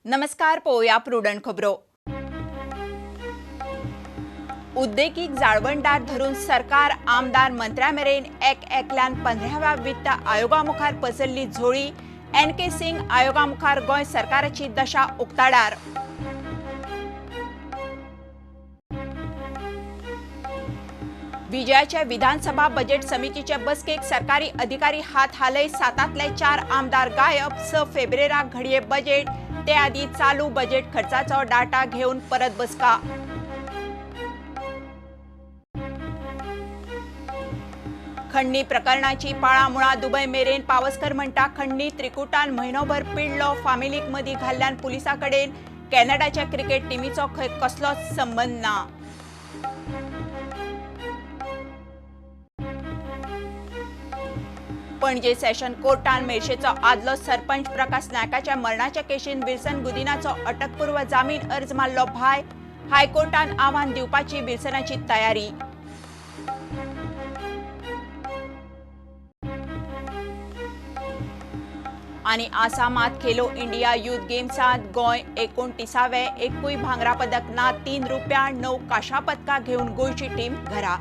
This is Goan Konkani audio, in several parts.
नमस्कार, पळोवया प्रुडंट खबरो. उद्देगीक जाळवणदार धरून सरकार आमदार मंत्र्या मेरेन एक एकल्यान 15व्या वित्त आयोगा मुखार पसरली झोळी. एन के सिंग आयोगा मुखार गोंय सरकाराची दशा उक्ताडार. विजयाच्या विधानसभा बजेट समितीच्या बसकेक सरकारी अधिकारी हात हालय, 7तले 4 आमदार गायब. 6 फेब्रुवारीक घडये बजेट, ते आदी चालू बजेट खर्चाचो डाटा घेवन परत बसका. खंडणी प्रकरणाची पाळामुळा दुबय मेरेन. पावसकर म्हणटा खंडणी त्रिकुटान म्हयनोभर पिडलो, फामिलीक मदीं घाल्ल्यान पुलिसां कडेन कॅनडाच्या क्रिकेट टिमीचो खंय कसलोच संबंद ना. पणजे सेशन कोर्टान मेरशेचो आदलो सरपंच प्रकाश नायकाच्या मरणाच्या केशीन विल्सन गुदिनाचो अटकपूर्व जामीन अर्ज मारलो भाय. हायकोर्टान आव्हान दिवपाची विल्सनाची तयारी. आनी आसामात खेलो इंडिया युथ गेम्सांत गोंय 29वें, एकूय भांगरा पदक ना, 3 रुपया 9 कांशा पदकां घेवन गोंयची टीम घरा.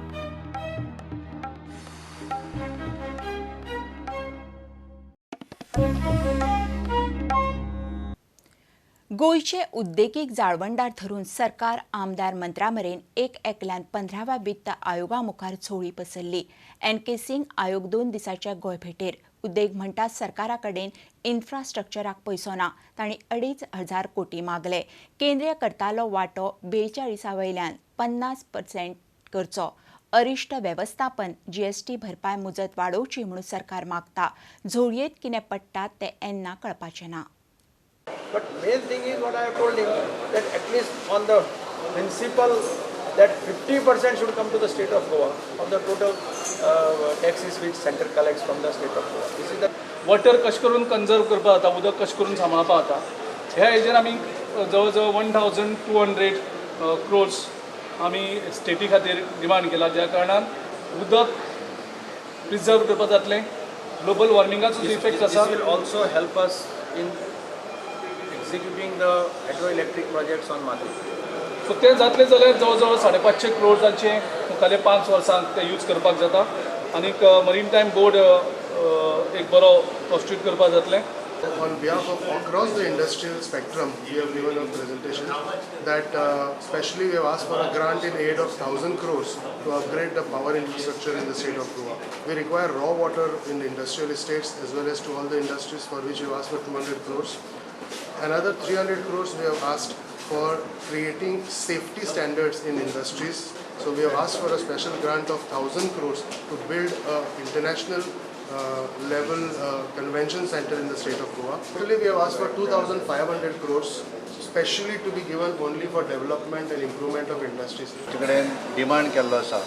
गोंयचे उद्देगीक जाळवणदार धरून सरकार आमदार मंत्र्या मेरेन एक एकल्यान 15व्या वित्त आयोगा मुखार झोळी पसरली. एन के सिंग आयोग 2 दिसाच्या गोंय भेटेर. उद्देग म्हणटा सरकारा कडेन इन्फ्रास्ट्रक्चराक पयसो ना, तांणी 2,500 कोटी मागले. केंद्रीय करतालो वांटो 42 वयल्यान 50% करचो. अरिश्ट वेवस्थापन जीएसटी भरपाय मुजत वाडोवची म्हणून सरकार मागता. झोळयेंत कितें पडटा तें एन्ना कळपाचें ना. But main thing is what I have told him, that at least on the principle that 50% should come to the state of Goa of the total taxes which center collects from the state of Goa. This is the water कशें करून कन्जर्व करपा जाता, उदक कशें करून सांबाळपा जाता, ह्या हेजेर आमी जवळ जवळ 1200 क्रोर्स आमी स्टेटी खातीर डिमांड केला, ज्या कारणान उदक प्रिजर्व करपा जातलें. ग्लोबल वॉर्मिंगाचो जो इफेक्ट आसा, this will also help us in executing the hydroelectric projects on Madhu. So तें जातलें जाल्यार जवळ जवळ 550 क्रोर्सांचे मुखाल्ले 5 वर्सांक ते यूज करपाक जाता. आनीक मरीन टायम बोर्ड एक बरो कॉन्स्टिट्यूट करपाक जातलें. On behalf of across the industrial spectrum, we have given a presentation that specially we have asked for a grant in aid of 1,000 crores to upgrade the power infrastructure in the state of Goa. We require raw water in the industrial estates as well as to all the industries, for which we have asked for 200 crores. Another 300 crores we have asked for creating safety standards in industries. So we have asked for a special grant of 1,000 crores to build a international level convention center in the state of Goa. Actually, we have asked for 2,500 crores specially to be given only for development and improvement of industries. कडेन डिमांड केल्लो आसा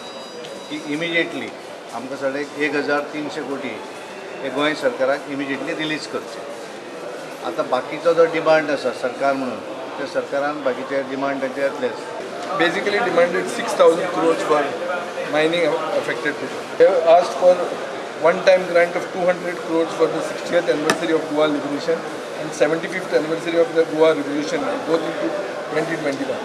की इमिजिएटली आमकां साडे 1,300 कोटी हे गोंय सरकाराक इमिजिएटली रिलीज करचे. आतां बाकीचो जो डिमांड आसा सरकार म्हणून, ते सरकारान बाकीचे डिमांड तांचे येतलेच. Basically demanded 6,000 crores for mining affected people. They have asked for one-time grant of 200 crores for the 60th anniversary of Goa Liberation and 75th anniversary of the Goa Revolution, both into 2021.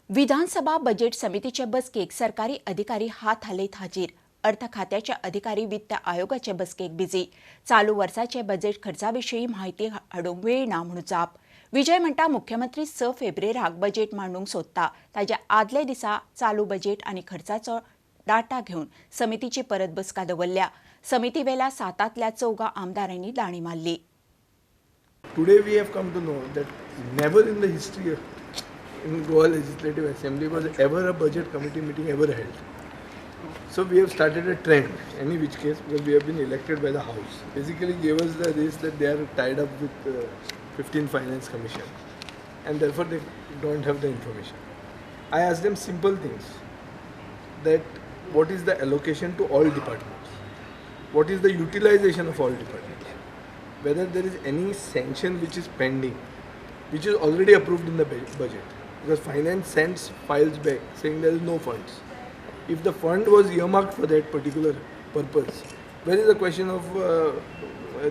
Vidhan Sabha budget समितीचे बसकेक सरकारी अधिकारी हात हालयत हाजीर. अर्थ खात्याचे अधिकारी वित्त आयोगाचे बसकेक बिजी. चालू वर्साचे बजेट खर्चा विशीं म्हायती हाडूंक वेळ ना म्हणून जाप. विजय म्हणटा मुख्यमंत्री 6 फेब्रुवारीक बजेट मांडूंक सोदता, ताज्या आदल्या दिसा चालू बजेट आनी खर्चाचो डाटा घेवन समितीची परत बसका दवरल्या. समितीवेल्या 7तल्या 4 आमदारांनी दाणी मारली. Today we have come to know that never in the history of in Goa Legislative Assembly was ever a budget committee meeting ever held. So we have started a trend, any which case, because we have been elected by the House. Basically gave us the this that they are tied up with 15 Finance Commission and therefore they don't have the information. I asked them simple things, that what is the allocation to all departments, what is the utilization of all departments, whether there is any sanction which is pending, which is already approved in the budget, because finance sends files back saying there is no funds. If the fund was earmarked for that particular purpose, Where is the question of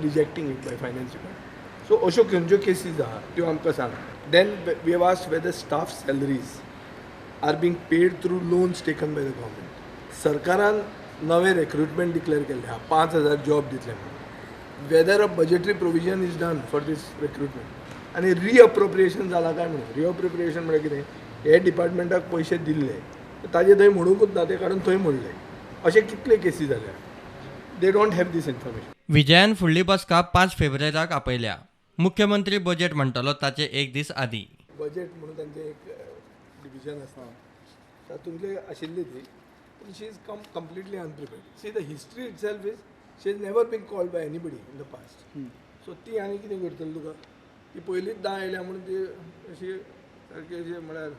rejecting it by finance department? So अश्यो खंयच्यो केसीस आहा त्यो आमकां सांग. Then we have asked whether staff salaries are being paid through loans taken by the government. सरकारान नवे रेक्रुटमेंट डिक्लेअर केल्ले आहा, 5,000 जॉब दितले म्हणून. Whether a budgetary provision is done for this recruitment आनी रिअप्रोप्रिएशन जालां काय म्हणून. रिअप्रोप्रिएशन म्हळ्यार कितें, हे डिपार्टमेंटाक पयशे दिल्ले ताजे थंय म्हणूंकूच ना, ते काडून थंय म्हणले. अशे कितले केसी जाल्या, they don't have this information. विजयान फुडली बसका 5 फेब्रुवारीक आपयल्या. मुख्यमंत्री बजेट म्हणटलो ताचे एक दीस आदी. बजेट म्हणून तांचें एक डिविजन आसता, तातूंतले आशिल्ली ती, पूण she is completely unprepared. See the history itself is she is never been called by anybody in the past. So ती आनी कितें करतली तुका, ती पयलींच दा आयल्या म्हणून ती अशी सारकी अशी म्हळ्यार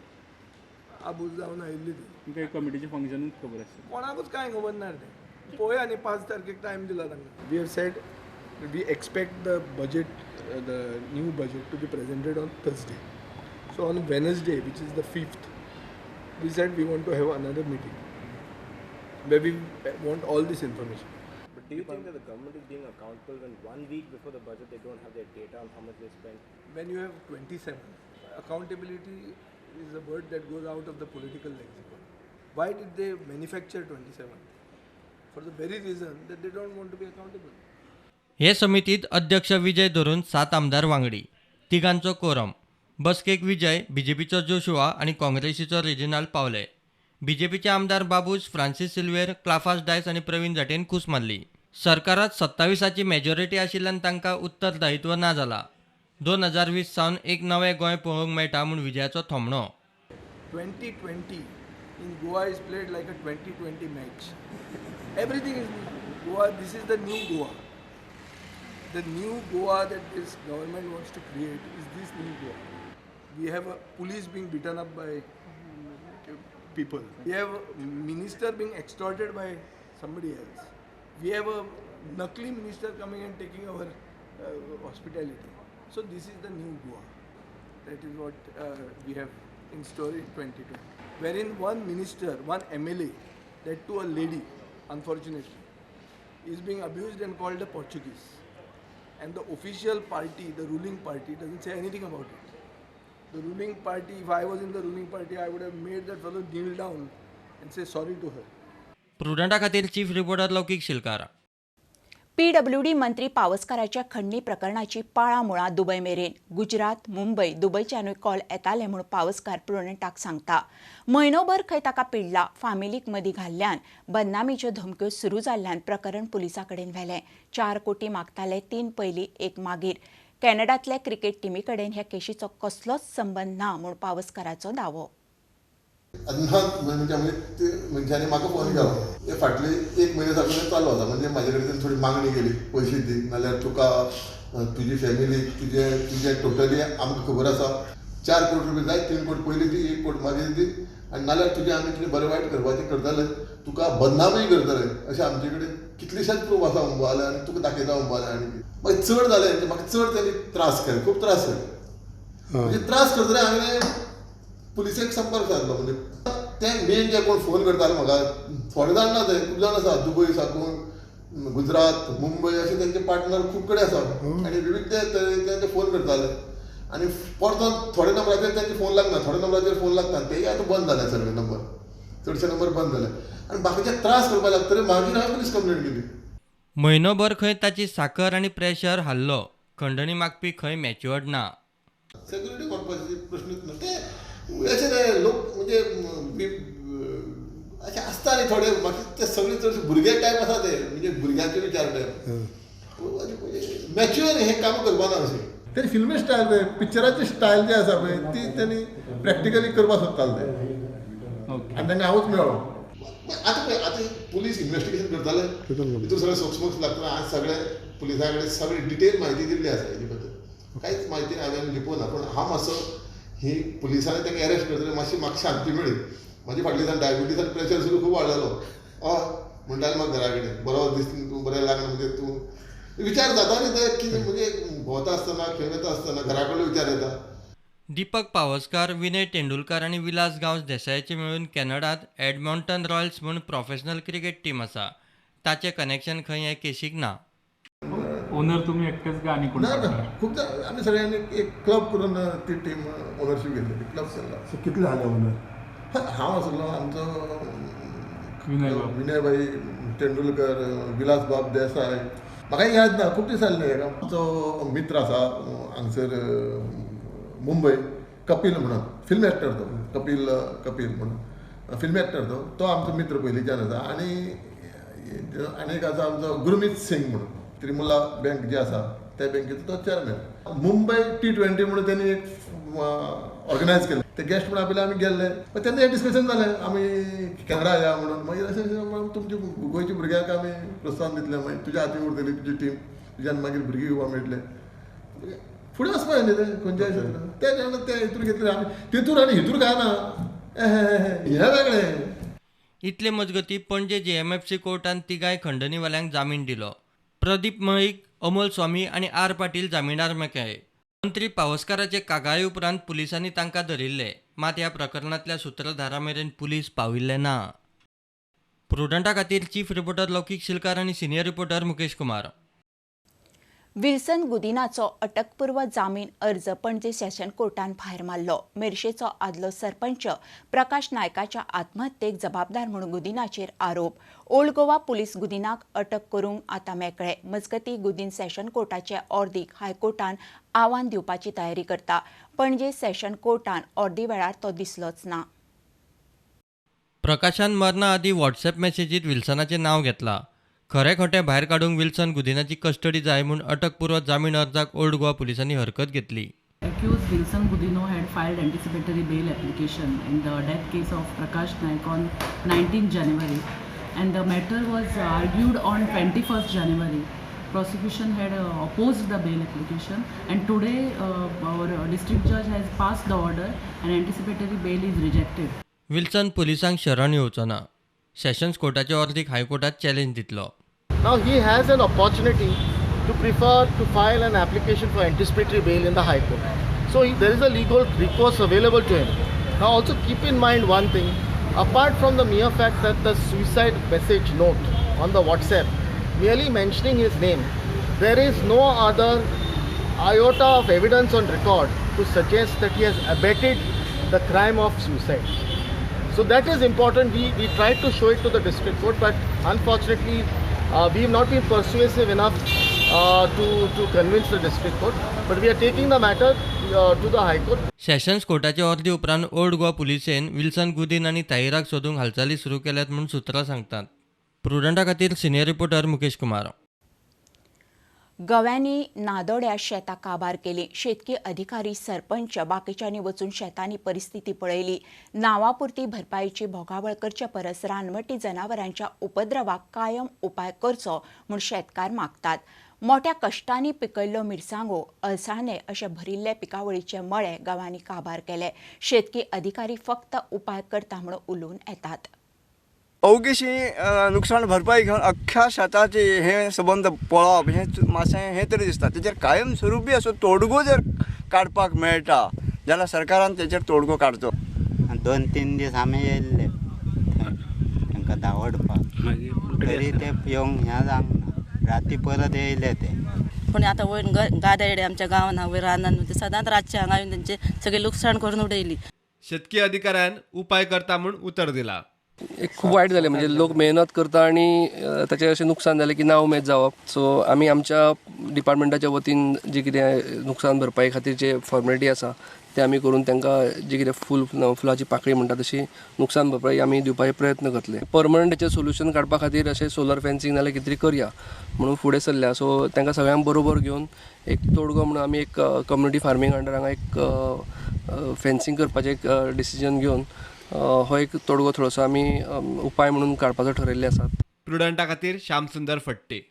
आबूज जावन आयिल्ली ती. कमिटीचें फंक्शनूच खबर आसता, कोणाकूच कांय खबर ना तें. पळोवया आनी 5 तारखेक टायम दिला तांकां. We have said we expect the budget, the new budget to be presented on Thursday. So on Wednesday, which is the 5th, we said we want to have another meeting where we want all this information. But do you think that the government is being accountable when 1 week before the budget they don't have their data on how much they spent? When you have 27, accountability is a word that goes out of the political lexicon. Why did they manufacture 27? For the very reason that they don't want to be accountable. हे समितीत अध्यक्ष विजय धरून 7 आमदार वांगडी, तिगांचो कोरम. बसकेक विजय, बीजेपीचो जोशुआ आनी काँग्रेसीचो रेजिनाल्ड पावले. बीजेपीचे आमदार बाबूश, फ्रांसीस सिल्वेर, क्लाफास डायस आनी प्रवीण जाटेन कूस मारली. सरकारात 27ची मेजॉरिटी आशिल्ल्यान तांकां उत्तरदायित्व ना जाला. 2020 सावन एक नवें गोंय पळोवंक मेळटा म्हूण विजयाचो थोमणो. 2020 in Goa is played like a 2020 match. Everything is new. Goa, this is the new Goa. The new Goa that this government wants to create is this new Goa. We have a police being beaten up by people. We have a minister being extorted by somebody else. We have a nakli minister coming and taking our hospitality. So this is the new Goa. That is what we have in store in 2020. Wherein one minister, one MLA, that too a lady, unfortunately, is being abused and called a Portuguese. And the official party, the ruling party, doesn't say anything about it. The ruling party, if I was in the ruling party, I would have made that fellow kneel down and say sorry to her. प्रुडंटा खातीर chief reporter Laukik Shilkar. PWD मंत्री पावसकाराच्या खंडणी प्रकरणाची पाळां मुळां दुबय मेरेन. गुजरात, मुंबय, दुबयच्यानूय कॉल येताले म्हूण पावसकार प्रुडंटाक सांगता. म्हयनोभर खंय ताका पिडला, फामिलीक मदीं घाल्ल्यान बदनामीच्यो धमक्यो सुरू जाल्ल्यान प्रकरण पुलिसां कडेन व्हेलें. 4 कोटी मागताले, 3 पयलीं 1 मागीर. कॅनडांतल्या क्रिकेट टिमी कडेन ह्या केशीचो कसलोच संबंद ना म्हूण पावसकाराचो दावो. म्हणजे मनशांनी म्हाका फोन केलो, हे फाटले 1 म्हयने साकून चालू आसा. म्हणजे म्हाजे कडेन थोडी मागणी केली, पयशे दी नाल्यार तुका तुजी फॅमिली तुजें तुजें टोटली आमकां खबर आसा. 4 कोटी रुपया जाय, 3 कोटी पयलीं दी, 1 कोटी मागीर दी, आनी नाल्यार तुजें आमी कितें बरें वायट करपाचें करतले, तुका बदनामूय करतले. अशें आमचे कडेन कितलेशेच प्रूफ आसा म्हणपाक आनी तुका दाखयता म्हणपाक. आनी मागीर चड जालें, म्हाका चड तेणी त्रास केले, खूब त्रास केले. म्हणजे त्रास करतले हांवें पुलिसेक संपर्क सादलो. म्हणजे ते मेन जे कोण फोन करताले म्हाका, थोडे जाण ना, ते खूब जाण आसा, दुबय साकून गुजरात, मुंबय अशे तेंचे पार्टनर खूब कडेन आसा आनी विविध तरेन तेंचे फोन करताले. आनी परतून थोडे नंबराचेर तेंचे फोन लागना, थोडे नंबराचेर फोन लागता, तेय आतां बंद जाले सगळे नंबर, चडशे नंबर बंद जाले आनी बाकीचे त्रास करपाक लागतले. मागीर हांवें पुलीस कंप्लेन केली. म्हयनोभर खंय ताची साकर आनी प्रेशर हाल्लो. खंडणी मागपी खंय मॅच्युअर्ड ना. सेक्युरिटी मागपाचे प्रश्नूच ना. ते अशें न्हय, लोक म्हणजे अशें आसता न्ही थोडे, बाकी ते सगळे चडशे भुरगे टायप आसा ते, म्हणजे भुरग्यांचे विचार टायप, मॅच्युअर हें कामां करपा ना अशें. तेणी फिल्मी स्टायल पळय, पिक्चराची स्टायल जी आसा पळय ती तेणी प्रॅक्टिकली करपाक सोदताले ते, आनी तांकां हांवूच मेळ्ळो. आतां पळय, आतां पुलीस इन्वेस्टिगेशन करताले, तितून सगळें सोक्षमोक्ष लागतना आज सगळे पुलिसां कडेन सगळी डिटेल म्हायती दिल्ली आसा. हेजे बद्दल कांयच म्हायती हांवें लिपोवना. पूण हांव मातसो ही पुलिसांनी तांकां एरेस्ट करतले मातशी म्हाका शांती मेळ्ळी. म्हाजी फाटल्या दिसान डायबिटीज आनी प्रेशर सुद्दां खूब वाडलेलो. हय म्हणटाले म्हाका घरा कडेन, बरो दीस तूं बरें लागना, म्हणजे तूं विचार जाता न्ही ते कितें, म्हणजे भोंवता आसतना खंय वता आसतना घरा कडलो विचार येता. दीपक पावसकार, विनय तेंडुलकार आनी विलास गांवस देसायाचे मेळून कॅनडांत एडमॉन्टन रॉयल्स म्हूण प्रोफेशनल क्रिकेट टीम आसा. ताचें कनेक्शन खंय हे केशीक ना. ओनर तुमी एकटेच काय आनी कोण? ना ना, खूब आमी सगळ्यांनी एक क्लब करून ती टीम ओनरशीप घेतली, क्लब केल्लो. सो कितले जाले ओनर? हांव आसलो, आमचो विनयभाई तेंडुलकर, विलासबाब देसाय, म्हाका याद ना, खूब दीस जाले. आमचो मित्र आसा हांगसर मुंबय, कपिल म्हणून, फिल्म एक्टर तो, कपिल कपिल म्हणून फिल्म एक्टर तो, तो आमचो मित्र पयलींच्यान आसा. आनी आनी एक आसा आमचो गुरमीत सिंग म्हणून, त्रिमुला बँक जी आसा त्या बँकेचो तो चेअरमॅन. मुंबय T20 म्हणून तेणी एक ऑर्गनायज केलें, ते गेस्ट म्हणून आपल्याला आमी गेल्ले. तेन्ना हें डिस्कशन जालें, आमी कॅनडा या म्हणून. मागीर अशें तुमच्या गोंयच्या भुरग्यांक आमी प्रोत्साहन दितले, मागीर तुज्या हातीन उरतली तुजी टीम, तुज्यान मागीर भुरगीं घेवपाक मेळटले, फुडें वचपा न्ही तें खंयच्याय क्षेत्रान. ते जाणा ते हितूर घेतले आमी तितूर आनी हितूर काय ना हें वेगळें. इतले मजगती पणजे JMFC कोर्टान तिगांय खंडणीवाल्यांक जामीन दिलो. प्रदीप मळीक, अमोल स्वामी आनी आर पाटील जामिनार मेकळे. मंत्री पावसकाराचे कागाळी उपरांत पुलिसांनी तांकां धरिल्ले, मात ह्या प्रकरणांतल्या सुत्रधारा मेरेन पुलीस पाविल्ले ना. प्रुडंटा खातीर चीफ रिपोर्टर लौकीक शिलकार आनी senior reporter Mukesh Kumar. Wilson गुदिनाचो अटकपूर्व जामीन अर्ज पणजे सेशन कोर्टान भायर मारलो. मेरशेचो आदलो सरपंच प्रकाश नायकाच्या आत्महत्येक जबाबदार म्हूण गुदिनाचेर आरोप. ओल्ड गोवा पुलीस गुदिनाक अटक करूंक आतां मेकळे. मजगती गुदीन सेशन कोर्टाचे ऑर्दीक हायकोर्टान आव्हान दिवपाची तयारी करता. पणजे सेशन कोर्टान ऑर्दी वेळार तो दिसलोच ना. प्रकाशान मरणा आदीं व्हॉट्सएप मॅसेजीत विल्सनाचें नांव घेतलां. खरें खोटें भायर काडूंक विल्सन गुदिनाची कस्टडी जाय म्हूण अटकपूर्व जामीन अर्जाक ओल्ड गोवा पुलिसांनी हरकत घेतली. Accused Wilson Godinho had filed anticipatory bail application in the death case of Prakash Naik on 19 January, and the matter was argued on 21st January. Prosecution had opposed the bail application, and today our district judge has passed the order and anticipatory bail is rejected. Wilson पुलिसांक शरण येवचो ना. सेशन्स कोर्टाचे ऑर्दीक हायकोर्टात चॅलेंज दितलो. Now he has an opportunity to prefer to file an application for anticipatory bail in the High Court. So there is a legal recourse available to him. Now also keep in mind one thing, apart from the mere fact that the suicide message note on the WhatsApp merely mentioning his name, there is no other iota of evidence on record to suggest that he has abetted the crime of suicide. So that is important. We tried to show it to the district court, but unfortunately we have not been persuasive enough to convince the district court. But we are taking the matter to the High Court. Sessions कोर्टाचे अर्दी उपरांत ओल्ड गोवा पुलिसेन विल्सन गुदीन आनी ताहिराक सोदूंक हालचाली सुरू केल्यात म्हूण सुत्रां सांगतात. प्रुडंटा खातीर सिनियर रिपोर्टर मुकेश कुमार. गव्यांनी नादोड्या शेतां काबार केली. शेतकी अधिकारी, सरपंच बाकीच्यांनी वचून शेतांनी परिस्थिती पळयली. नांवापुरती भरपाईची भोगावळ करचे परस रानवटी जनावरांच्या उपद्रवाक कायम उपाय करचो म्हूण शेतकार मागतात. मोठ्या कश्टांनी पिकयल्लो मिरसांगो, अळसाणे अशे भरिल्ले पिकावळीचे मळे गांवांनी काबार केले. शेतकी अधिकारी फक्त उपाय करता म्हूण उलोवन येतात. अवघीशी नुकसाण भरपाई घेवन अख्ख्या शेताची हें सबंद पळोवप हें मातशें हें तरी दिसता. तेचेर कायम स्वरुपी असो तोडगो जर काडपाक मेळटा जाल्यार सरकारान तेचेर तोडगो काडचो. 2-3 दीस आमी येयल्ले तांकां धांवडपाक, तरी ते येवंक ह्या जावंक ना. राती परत येयले ते. पूण आतां वयर गादेडे आमच्या गांवान वयर रानान ते सदांच रातचे हांगा येवन तेंचे सगळें लुकसाण करून उडयली. शेतकी अधिकाऱ्यान उपाय करता म्हूण उतर दिला. एक खूब वायट जालें, म्हणजे लोक मेहनत करता आनी ताचें अशें नुकसान जालें की ना उमेद जावप. सो आमी आमच्या डिपार्टमेंटाच्या वतीन जी कितें नुकसान भरपाई खातीर जे फॉर्मेलिटी आसा ते आमी करून तांकां जी कितें फुलाची पाकळी म्हणटा तशी नुकसान भरपाई आमी दिवपाचे प्रयत्न करतले. परमनंट हेचें सोल्युशन काडपा खातीर अशें सोलर फेन्सिंग नाल्यार कितें तरी करया म्हणून फुडें सरल्या. सो तांकां सगळ्यांक बरोबर घेवन एक तोडगो म्हणून आमी एक कम्युनिटी फार्मींग अंडर हांगा एक फेन्सिंग करपाचें एक डिसिजन घेवन हो एक तोडगो थोडोसो आमी उपाय म्हणून काडपाचो ठरयल्ले आसात. प्रुडंटा खातीर श्यामसुंदर फट्टे.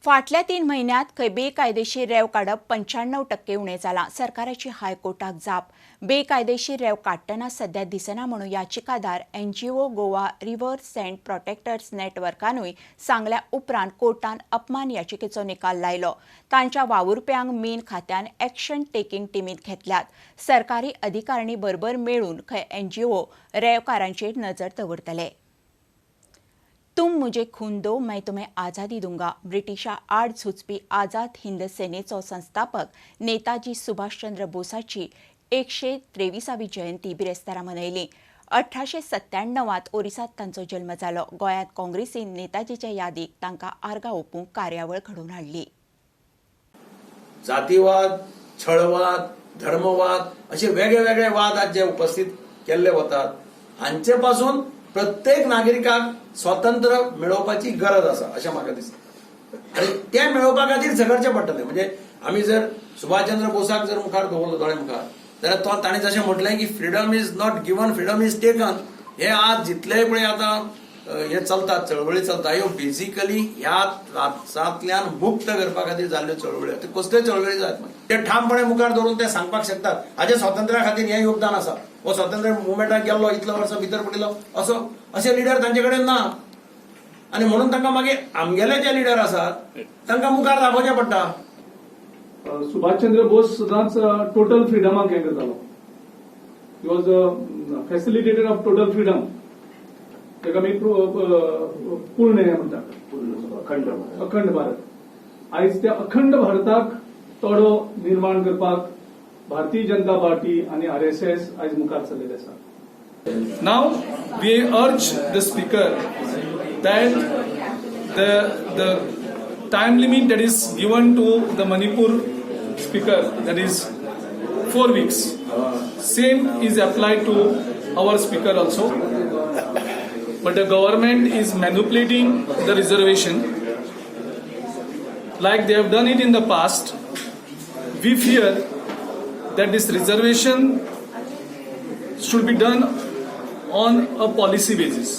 फाटल्या 3 म्हयन्यांत खंय बेकायदेशीर रेंव काडप 95% उणें जालां. सरकाराची हायकोर्टाक जाप. बेकायदेशीर रेंव काडटना सध्या दिसना म्हणून याचिकादार NGO Goa river sand protectors नेटवर्कानूय सांगल्या उपरांत कोर्टान अपमान याचिकेचो निकाल लायलो. तांच्या वावुरप्यांक मीन खात्यान एक्शन टेकिंग टिमींत घेतल्यात. सरकारी अधिकारणी बरोबर मेळून खंय एनजीओ रेंवकारांचेर नजर दवरतले. तुम मुझे खून दो मैं तुम्हें आझादी दूंगा ब्रिटिशा आड झुजपी आझाद हिंद सेनेचो संस्थापक नेताजी सुभाषचंद्र बोसाची 123वी जयंती बिरेस्तारा मनयली. 1897 ओरिसांत तांचो जल्म जालो. गोंयांत काँग्रेसीन नेताजीच्या यादीक तांकां आर्गां ओंपूंक कार्यावळ घडोवन हाडली. जातीवाद, छळवाद, धर्मवाद असे वेगळे वेगळे वाद आज जे उपस्थित केल्ले वतात हांचे पासून प्रत्येक नागरिकाक स्वातंत्र्य मेळोवपाची गरज आसा अशें म्हाका दिसता आनी तें मेळोवपा खातीर झगडचें पडटलें. म्हणजे आमी जर सुभाषचंद्र बोसाक जर मुखार दवरलो दोळे मुखार जाल्यार तो ताणें जशें म्हटलें की freedom is not given, freedom is taken. हे आज जितलेय पळय आतां हे चलतात चळवळी चलता ह्यो बेजिकली ह्या त्रासांतल्यान मुक्त करपा खातीर जाल्ल्यो चळवळी. त्यो कसल्यो चळवळी जायत मागीर ते ठामपणे मुखार दवरून ते सांगपाक शकतात हाजें स्वातंत्र्या खातीर हें योगदान आसा. हो स्वातंत्र्य मुवमेंटाक गेल्लो इतलो वर्सां भितर पडिल्लो असो अशे लिडर तांचे कडेन ना आनी म्हणून तांकां मागीर आमगेले जे लिडर आसात तांकां मुखार दाखोवचें पडटा. सुभाषचंद्र बोस सदांच टोटल फ्रिडमाक हें करतालो. He was a facilitator of total freedom. ताका आमी पूर्ण हें म्हणटात अखंड भारत. आयज त्या अखंड भारताक तोडो निर्माण करपाक भारतीय जनता पार्टी आनी आरएसएस आयज मुखार चल्लेले आसा. Now we urge the speaker that the time limit that is given to the Manipur speaker, that is 4 weeks, same is applied to our speaker also. But the government is manipulating the reservation like they have done it in the past. We fear that this reservation should be done on a policy basis.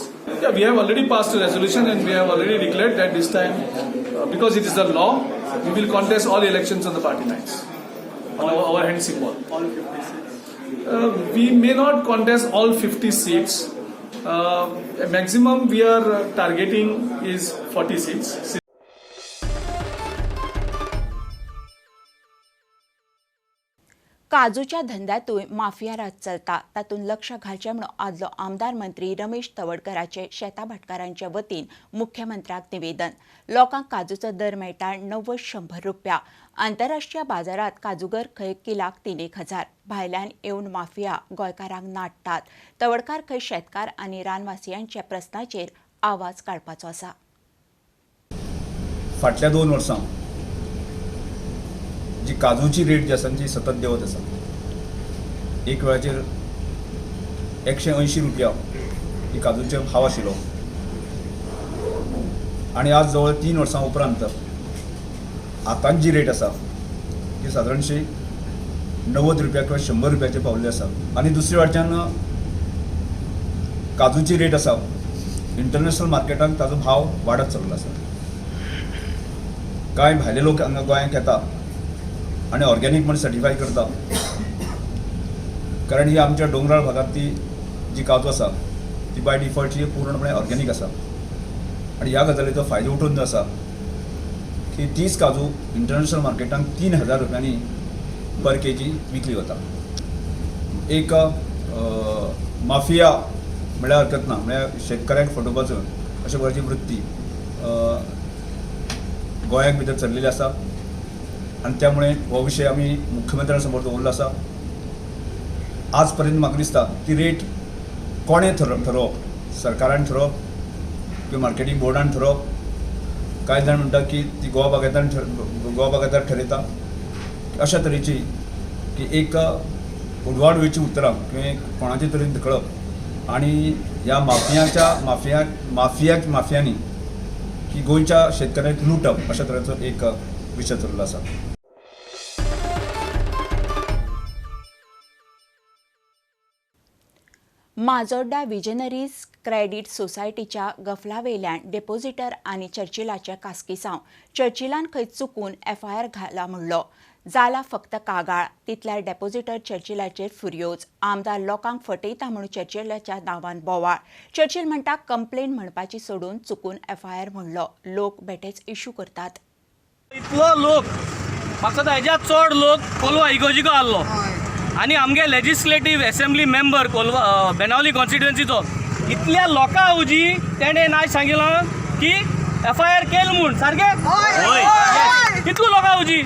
Yeah, we have already passed a resolution and we have already declared that this time, because it is the law, we will contest all elections on the party lines, on our hand symbol. All 50 seats? We may not contest all 50 seats. Maximum we are targeting is 40 seats. काजूच्या धंद्यांतूय माफिया राज चलता तातूंत लक्ष घालचें म्हणून आदलो आमदार मंत्री रमेश तवडकराचे शेता भाटकारांचे वतीन मुख्यमंत्र्याक निवेदन. लोकांक काजूचो दर मेळटा 90-100 रुपया. आंतरराष्ट्रीय बाजारांत काजूगर खंय किलाक 3,000. भायल्यान येवन माफिया गोंयकारांक नाडटात. तवडकार खंय शेतकार आनी रानवासियांच्या प्रस्नाचेर आवाज काडपाचो आसा. फाटल्या 2 वर्सां जी काजूची रेट जी आसा ती सतत देंवत आसा. एक वेळाचेर 180 रुपया ही काजूचे भाव आशिल्लो आनी आज जवळ 3 वर्सां उपरांत आतां जी रेट आसा ती सादारणशी 90 रुपया किंवा 100 रुपयाचेर पावल्ली आसा. आनी दुसरे वाटच्यान काजूची रेट आसा इंटरनॅशनल मार्केटान ताजो भाव वाडत चल्लो आसा. कांय भायले लोक हांगा गोंयांत येता आनी ऑर्गेनीक म्हण सर्टिफाय करता, कारण ही आमच्या दोंगराळ भागांतली जी काजू आसा ती बाय डिफॉल्ट ही पूर्णपणे ऑर्गेनीक आसा आनी ह्या गजालीचो फायदो उठून जो आसा की तीच काजू इंटरनॅशनल मार्केटान 3,000 रुपयांनी पर के जी विकली वता. एक माफिया म्हळ्यार हरकत ना, म्हळ्यार शेतकऱ्यांक फटोवपाचो अशा प्रकारची वृत्ती गोंयांत भितर चल्लेली आसा आनी त्यामुळे हो विशय आमी मुख्यमंत्र्या समोर दवरलो आसा. आज पर्यंत म्हाका दिसता ती रेट कोणें ठरोवप, सरकारान ठरोवप किंवा मार्केटींग बोर्डान ठरोवप. कांय जाण म्हणटा की ती गोवा बागायतदार ठरयता. अशा तरेची की एक उडवाड वयची उतरां किंवा कोणाचे तरेन धकळप आनी ह्या माफियांनी की गोंयच्या शेतकऱ्यांक लुटप अशा तरेचो एक विशय चल्लो आसा. माजोड्डा विजनरीज क्रेडीट सोसायटीच्या गफलावेल्यान डेपोजिटर आनी चर्चिलाच्या कास्किसांव. चर्चिलान खंय चुकून एफआयआर घाला म्हणलो. जाला फक्त कागाळ. तितल्यार डेपोजिटर चर्चिलाचेर फुर्योज. आमदार लोकांक फटयता म्हूण चर्चिलाच्या नांवान बोवाळ. चर्चिल म्हणटा कंप्लेन म्हणपाची सोडून चुकून एफआयआर म्हणलो. लोक बेठेच इश्यू करतात. इतलो लोक म्हाका तर हेज्या चड लोक कोलवा इगोजिको आहलो आनी आमगे legislative assembly member Colva Benaulim कॉन्स्टिट्युएन्सीचो इतल्या लोकां ऐवजी तेणें आयज सांगिलां की एफ I R केल म्हूण सारकें कितलो लोकां ऐवजी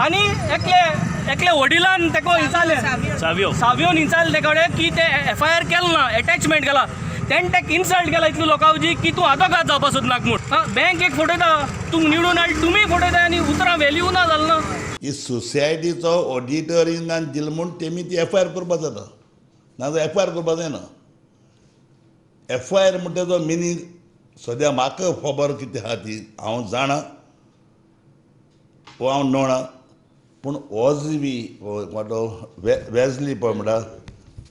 आनी एकले एकले वडिलान तेका विचारलें सावियोन विचारलें तेका कडेन की ते एफ I R केल ना एटॅचमेंट केला तेणें तेका इन्सल्ट केला इतलो लोकां ऐवजी की तूं आदोगाद जावपा सोदनाक म्हूण. बँक एक फटयता तूं निवडून हाड तुमी फटयता आनी उतरां वेल्यू ना जाल ना. ही सोसायटीचो ऑडिटरिंगान दिल म्हूण तेमी ती एफ I R करपा जाता, नाजाल्यार एफ I R करपा जायना. एफ I R म्हणटा तो मिनींग सद्या म्हाका खबर कितें आहा ती हांव जाणा वो हांव नोणा, पूण हो जी बी तो वेजली पळय म्हणटा,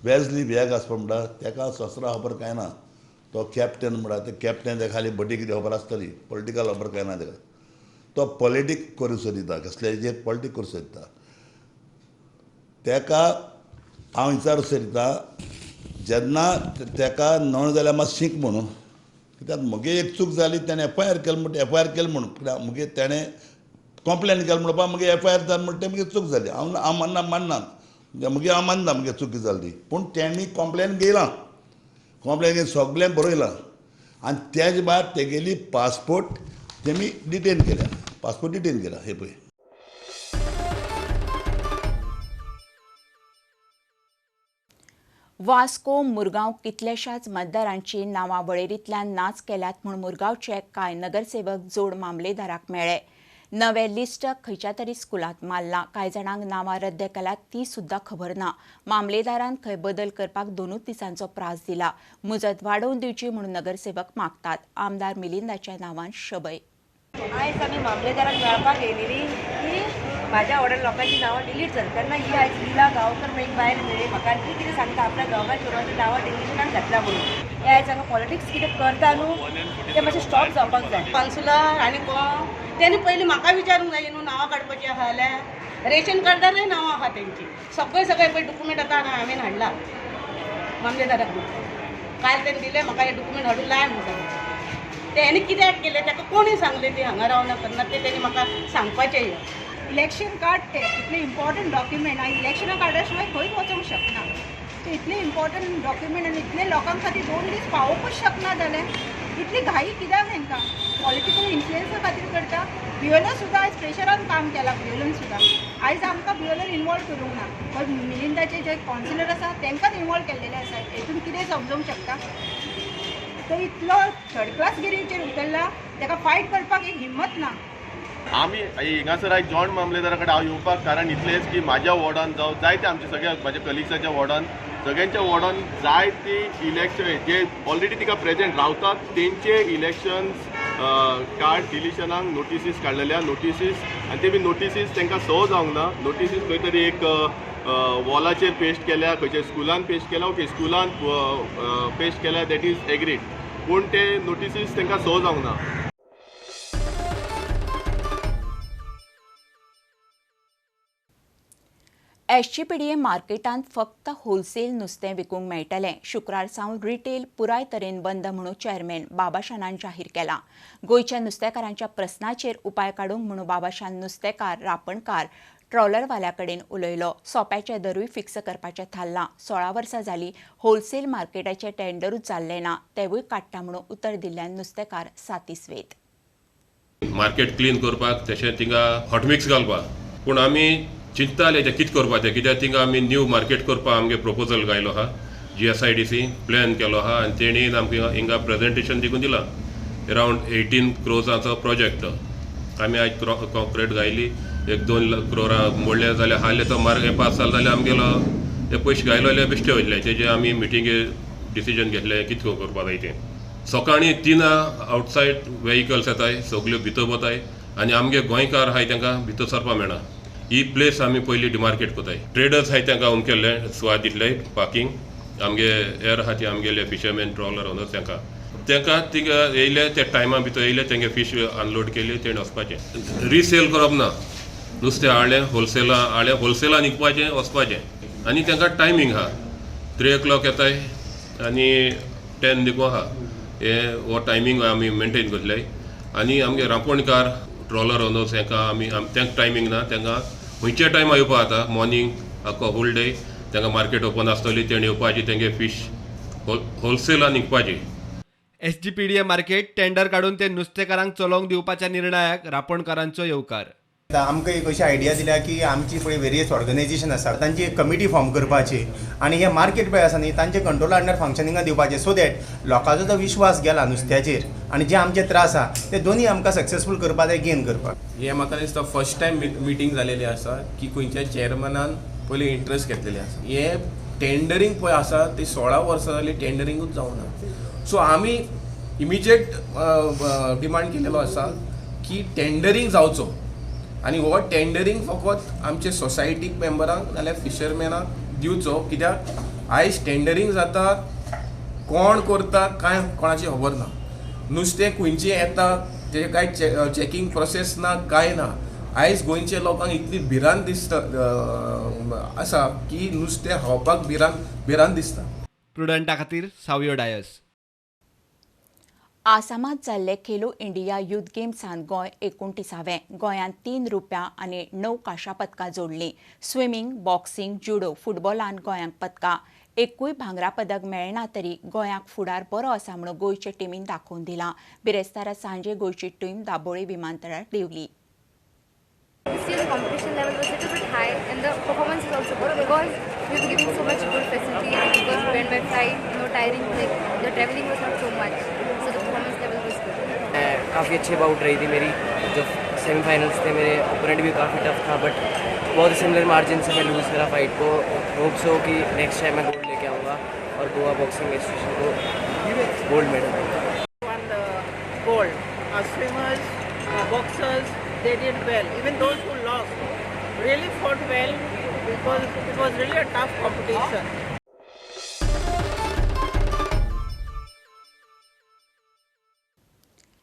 वेजली बॅग आसा पळय म्हणटा तेका ससरा खबर कांय ना. तो कॅप्टन म्हणटा ते कॅप्टन तेका खाली बटी कितें खबर आसतली, पॉलिटिकल खबर कांय ना तेका. तो पॉलिटीक करूंक सोदिता, कसल्याचेर पॉलिटीक करूंक सोदता. तेका हांव विचारूंक सोदता जेन्ना तेका नळ जाल्यार मातशें शीक म्हणून, कित्याक म्हगे एक चूक जाली तेणें एफ I R केली म्हणटा, एफ I R केली म्हणून कित्याक मुगे तेणें कंप्लेन केली म्हणपा मुगे एफ I R जाली म्हणटा मुगे चूक जाली. हांव हांव मानना मानना मुगे हांव मानना मुगे चुकी जाली ती, पूण तेणी कंप्लेन घेयलां, कंप्लेन घेवन सगळें बरयलां आनी तेज बाद तेगेली पासपोर्ट तेमी डिटेन केल्या, पासपोर्ट डिटेन केला. हे पळय वास्को मुरगांव कितल्याशाच मतदारांची नांवां वळेरींतल्यान नाच केल्यात म्हूण मुरगांवचे कांय नगरसेवक जोड मामलेदाराक मेळ्ळे. नवें लिस्ट खंयच्या तरी स्कुलांत मारलां, कांय जाणांक नांवां रद्द केल्यात ती सुद्दां खबर ना. मामलेदारान खंय बदल करपाक 2 दिसांचो प्रास दिला. मुजत वाडोवन दिवची म्हूण नगरसेवक मागतात. आमदार मिलिंदाच्या नांवान शबय. आयज आमी मामलेदाराक मेळपाक येयलेली की म्हाज्या वॉर्डान लोकांची नांवां डिलीट जाली तेन्ना ही आयज लिला गांवकर म्हण एक बायल मेळ्ळी म्हाका आनी ती कितें सांगता आपल्या दोगां चेडवांची नांवां डिलिशनाक घातला म्हणून. हे आयज हांगा पॉलिटिक्स कितें करता न्हू तें मातशें स्टॉप जावपाक जाय. कावन्सिलर आनी कोण तेणी पयलीं म्हाका विचारूंक जाय न्हू नांवां काडपाची आहा जाल्यार रेशन कार्डारय नांवां आहा तेंची, सगळे सगळे पळय डॉक्युमेंट आतां हांवें हाडला मामलेदाराक. काल तेणें दिलें म्हाका हे डॉक्युमेंट हाडून लाय म्हणून सांगलें. तेणी कित्याक केलें ताका कोणी सांगलें ती हांगा रावना करना तें तेणी म्हाका सांगपाचें. इलेक्शन कार्ड ते इतलें इम्पॉर्टंट डॉक्युमेंट आनी इलेक्शना कार्डा शिवाय खंयच वचूंक शकना. सो इतलें इम्पॉर्टंट डॉक्युमेंट आनी इतले लोकां खातीर 2 दीस पावोवपूच शकना जाल्यार इतली घाई कित्याक हेंकां? पॉलिटिकल इन्फ्लुएन्सा खातीर करता. बियोलो सुद्दां आयज प्रेशरान काम केलां, बियोलोन सुद्दां आयज आमकां बियोलोन इनवॉल्व करूंक ना, बट मिलिंदाचे जे कावन्सिलर आसा तांकांच इनवॉल्व केल्लेले आसा. हेतून कितें समजूंक शकता? तो इतलो थर्ड क्लास गिरीचेर उतरला, ताका फायट करपाक एक हिम्मत ना. आमी हिंगासर आयज जॉयंट मामलेदारा कडेन हांव येवपाक कारण इतलेंच की म्हाज्या वॉर्डान जावं जायते आमच्या सगळ्या म्हाज्या कलिग्साच्या वॉर्डान सगळ्यांच्या वॉर्डान जायती इलेक्शन जे ऑलरेडी तिका प्रेजेंट रावतात तेंचे इलेक्शन्स कार्ड डिलिशनाक नोटिसीस काडलेल्या नोटिसीस आनी ते बी नोटिसीस तांकां सो जावंक ना. नोटिसीस खंय तरी एक वॉलाचेर पेस्ट केल्या, खंयच्या स्कुलान पेस्ट केल्या, ओके स्कुलान पेस्ट केल्या, that is agreed, पूण ते नोटिसीस तांकां सो जावंक ना. एसजीपीडीए मार्केटांत फक्त होलसेल नुस्तें विकूंक मेळटलें. शुक्रार सावन रिटेल पुराय तरेन बंद म्हणून चेअरमॅन बाबाशानान जाहीर केलां. गोंयच्या नुस्तेकारांच्या प्रस्नाचेर उपाय काडूंक म्हणून बाबाशान नुस्तेकार, रापणकार, ट्रॉलरवाल्या कडेन उलयलो. सोप्याचे दरूय फिक्स करपाचें थारलां. 16 वर्सां जालीं होलसेल मार्केटाचें टेंडरूच जाल्लें ना, तेवूय काडटा म्हणून उतर दिल्ल्यान नुस्तेकार सातिस्वेत. मार्केट क्लीन करपाक तशें थिंगा हॉटमिक्स घालपाक, पूण आमी चिंतताले तें कितें करपाचें, कित्याक थिंगा आमी न्यू मार्केट करपाक आमगे प्रपोजल घायलो आहा, GSIDC plan केलो आहा आनी तेणी आमकां हिंगा प्रेजेंटेशन देखून दिलां. अरावंड 18 क्रोर्साचो प्रोजेक्ट आमी आयज कॉन्क्रीट घायली, 1-2 क्रोरां मोडले जाल्यार हाले तो मार्ग पास जालो जाल्यार आमगेलो ते पयशे घायलो जाल्यार बेश्टे वयतले. तेजे आमी मिटिंगे डिसिजन घेतलें कितें करपा जाय तें. सकाळीं 3 आवटसायड वेहिकल्स येताय, सगल्यो भितर वताय आनी आमगे गोंयकार आहाय तांकां भितर सरपाक मेळना. ही प्लेस आमी पयलीं डिमार्केट करताय. ट्रेडर्स आहाय तांकां अमके सुवात दितले पार्कींग, आमगे एर आहा ती आमगेले फिशरमॅन ट्रॉलर ओनर्स तांकां तांकां थिंगा येयले त्या टायमा भितर येयले तेंगे फीश अनलोड केली तेणें वचपाचें. रिसेल करप ना, नुस्तें हाडलें होलसेला हाडलें होलसेलान विकपाचें वचपाचें. आनी तांकां टायमींग आहा, 3 o'clock येताय आनी 10 देखून आहा, हे हो टायमींग आमी मेनटेन करतले. आनी आमगे रांपोणकार ट्रॉलर ओनर्स हेंकां आमी तांकां टायमींग ना, तांकां खंयच्या टायमार येवपा जाता, मॉर्निंग आख्खो होल डे तांकां मार्केट ओपन आसतली, तेणें येवपाची तेंगे फीश होलसेलान विकपाची. एसजीपीडीए मार्केट टेंडर काडून ते नुस्तेकारांक चलोवंक दिवपाच्या निर्णयाक रापोणकारांचो येवकार. आमकां एक अशी आयडिया दिल्या की आमची पळय वेरियस ऑर्गनायझेशन आसा तांची एक कमिटी फॉर्म करपाची आनी हे मार्केट पळय आसा न्ही तांचे कंट्रोल अंडर फंक्शनिंगा दिवपाचें, सो that लोकांचो जो विश्वास गेला नुस्त्याचेर आनी जे आमचे त्रास आसा ते दोनूय आमकां सक्सेसफूल करपाक जाय, गेन करपाक. हे म्हाका दिसता फर्स्ट टायम मिटींग जालेली आसा की खंयच्या चेअरमॅनान पयलीं इंट्रस्ट घेतलेले आसा. हे टेंडरींग पळय आसा ती 16 वर्सां जाली टेंडरिंगूच जावना. सो आमी इमिजिएट डिमांड केलेलो आसा की टेंडरींग जावचो आनी हो टेंडरींग फकत आमचे सोसायटीक मेंबरांक नाल्यार फिशरमॅनाक दिवचो, कित्याक आयज टेंडरींग जाता कोण करता कांय कोणाची खबर ना. नुस्तें खंयचें येता तेजें कांय चॅकींग प्रोसेस ना, कांय ना. आयज गोंयच्या लोकांक इतली भिरांत दिसता आसा की नुस्तें खावपाक भिरांत दिसता. प्रुडंटा खातीर सावयो डायस. आसामात जाल्ले खेलो इंडिया युथ गेम्सान गोंय 29वें. गोंयांत 3 रुप्या आनी 9 कांश्या पदकां जोडलीं. स्विमींग, बॉक्सिंग, जुडो, फुटबॉलान गोंयांक पदकां. एकूय भांगरा पदक मेळना तरी गोंयाक फुडार बरो आसा म्हणून गोंयचे टिमीन दाखोवन दिलां. बिरेस्तारा सांजे गोंयची टीम दाबोळे विमानतळार देंवली. This year the competition level was a little bit high and the performance is also good because we were giving so much good facilities, because we went by flight, no tiring, like the traveling was not so much, so the performance level was good. काफ़ी अच्छी बाउट रही थी मेरी. जो सेमीफाइनल्स थे मेरे ओपोनेंट भी काफ़ी टफ था, बट बहुत सिमिलर मार्जिन से मैं लूज़ करा फाइट को. होप सो कि नेक्स्ट टाइम मैं गोल्ड लेके आऊँगा और गोवा बॉक्सिंग एसोसिएशन को गोल्ड मेडल दूँगा. Gold. Swimmers, boxers, they did well. Even those who lost really fought well because it was really a tough competition.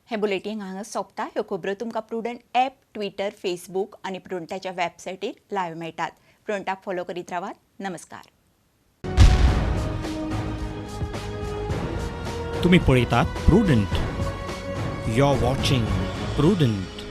हे बुलेटीन हांगा सोंपता. ह्यो खबरो तुमकां प्रुडंट ॲप, ट्विटर, फेसबूक आनी प्रुडंटाच्या वेबसायटीर लायव्ह मेळटात. प्रुडंटाक फॉलो करीत रावात. नमस्कार. तुम्ही पळयतात Prudent. You are watching Prudent.